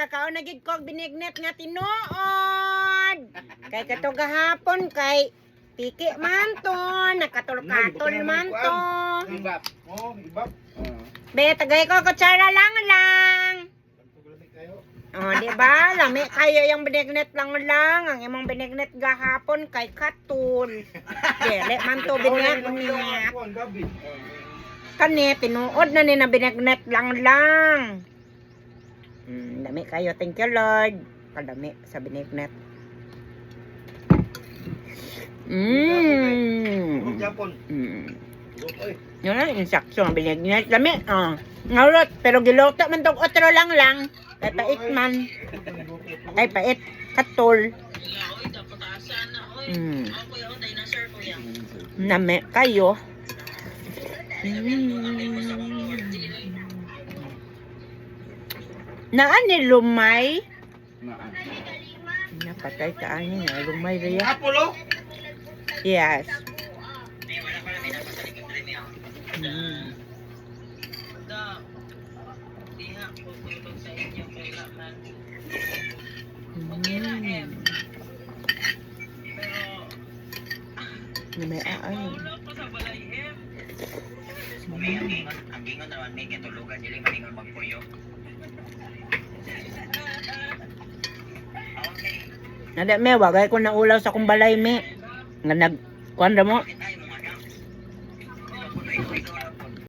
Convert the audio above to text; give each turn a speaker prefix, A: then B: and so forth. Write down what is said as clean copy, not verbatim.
A: Nakakaon na gid ko og binignet nga tinuod. Kay kato gahapon kay piki man to, nakatulkatol man to.
B: Ibap.
C: Oh, ibap.
A: Be, tagay ko kutsara lang lang.
C: Tuglamig kayo.
A: Oh, di ba? Lami kayo yung binignet lang lang. Ang imong binignet gahapon kay katul. Dili man to binignet.
C: Kuan gabi.
A: Kani, tinuod na ni na binignet lang lang. Dami kayo. Thank you, Lord. Kadami sa binignet.
C: Japon. Oy.
A: Yun na, insakso ang binignet. Lami, oh. Ngaurot, pero giluto man tong otro lang lang. Kay pait man. Kay pait. Katol.
D: Oy, dapat asa na oy. Ako kuya, oh, dinosaur kuya.
A: Name kayo. Naan ni Lumay?
B: Naan.
A: Napatay ka ani nga Lumay riya.
C: Apollo.
A: Yes.
D: Ay, wala pala may nasa sa likod rin eh. Da. Diha ko tulog sa inyo kailangan. Okay na, M. Pero
A: May ay.
D: wala pa sa balay, M.
E: May ang gingon naman may katulugan dili maningon magpuyo. Okay.
A: Nada me wagay ko naulaw sa kong balay me. Nga nag kuan ra mo.